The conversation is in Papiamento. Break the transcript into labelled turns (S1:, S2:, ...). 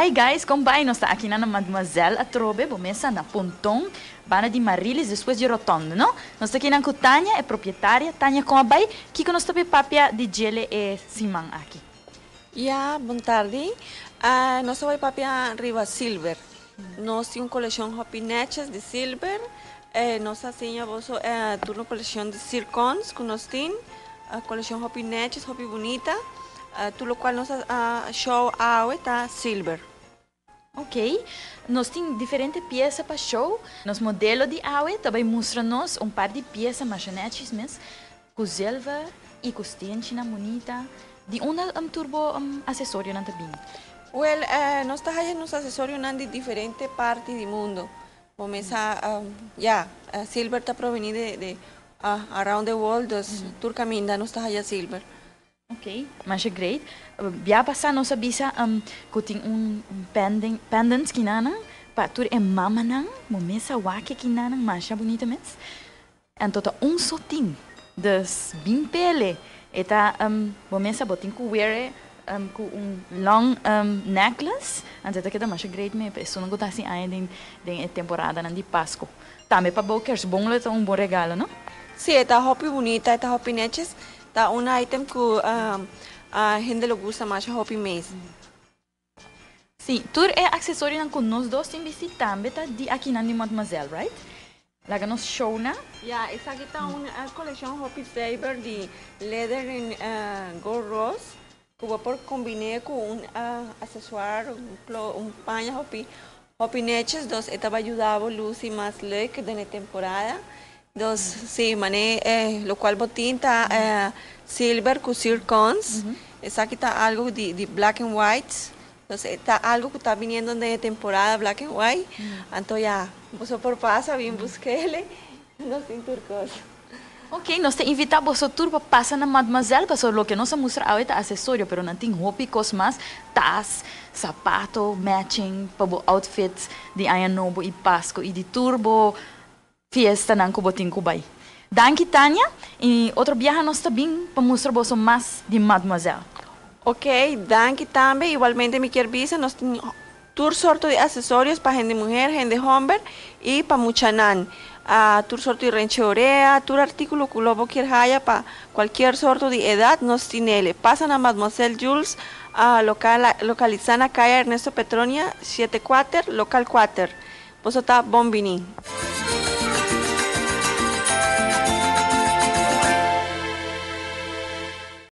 S1: Hi guys, con bay? Nos ta aki na Mademoiselle atrobe, bo mesa na Ponton, banda di Marilis, despues di rotonde, no? Nos ta aki cu Tania, e propietaria. Tania, con ta bay? Kico nos ta papia di dje e siman aki?
S2: Ja, bon tardi. Nos ta bay papia riba silver. Nos tin un coleccion hopi netjes di silver. Nos ta siña boso tur un coleccion di zircons cu nos tin. Coleccion hopi netjes, hopi bunita. Tur loke nos a show awe ta silver.
S1: Ok, nos tin diferente pieza pa show. Nos modelo di awe tambe mustra nos un par di pieza mas netjes mes, cu zilver y cu stenchina bunita. Di unda tur bo accesorio nan ta bin?
S2: Well, nos ta hayando accesorio nan di diferente parti di mundo. Cuminsa, ja, silver ta proveni di around the world, dus tur caminda nos ta haya silver.
S1: Ok, masha great. Biaha pasa nos a bisa cu tin un pendant kinana pa tur e mamanan, bo mesa wak kinana, masha bunita mes. Anto ta un so tin. Dus bin pele. E ta bo mesa bo tin cu wear cu un long necklace. Anto ta keda masha great mes. Esey no ta asina ay den temporada nan di Pasco. Tambe pa bo kerstboom ta un bon regalo, no?
S2: Si, ta hopi bunita, ta hopi netjes. Ta un item cu hende lo gusta mas hopi mes.
S1: Si, tur e accesorio nan cu nos dos tin bisti tambe ta di aki nan di Mademoiselle, right? Laga nos show na.
S2: Ja, esaki ta un coleccion hopi saver di leather in gold rose. Cu bo por combina cu un accessoire, un paña hopi hopi netjes, dus e ta yuda luci mas leuk den e temporada. Dus si, mane loke bo tin ta silver cu zircons. Esaki ta algo di black and white. Dus ta algo cu ta bini den temporada, black and white. Anto ja, bo por pasa bin busc'e. Nos tin tur cos.
S1: Ok, nos ta invita bo tur pa pasa na Mademoiselle, pa loke nos a mustra awe ta accesorio, pero nan tin hopi cos mas, tas, sapato, matching, pa bo outfits di Aña Nobo y Pasco y di tur bo fiesta nan cu bo tin cu bay. Danki, Tania, y otro biaha nos ta bin pa mustra bo mas di Mademoiselle.
S2: Ok, danki tambe. Igualmente mi kier bisa, nos tin tur sorto di accesorio pa hende muhe, hende homber y pa muchanan. Tur sorto di renchi orea, tur articulo cu bo kier haya pa cualkier sorto di edad, nos tin. Pasa na Mademoiselle Jules, localiza na Caya Ernesto Petronia, 74, local 4. Boso ta bon bini.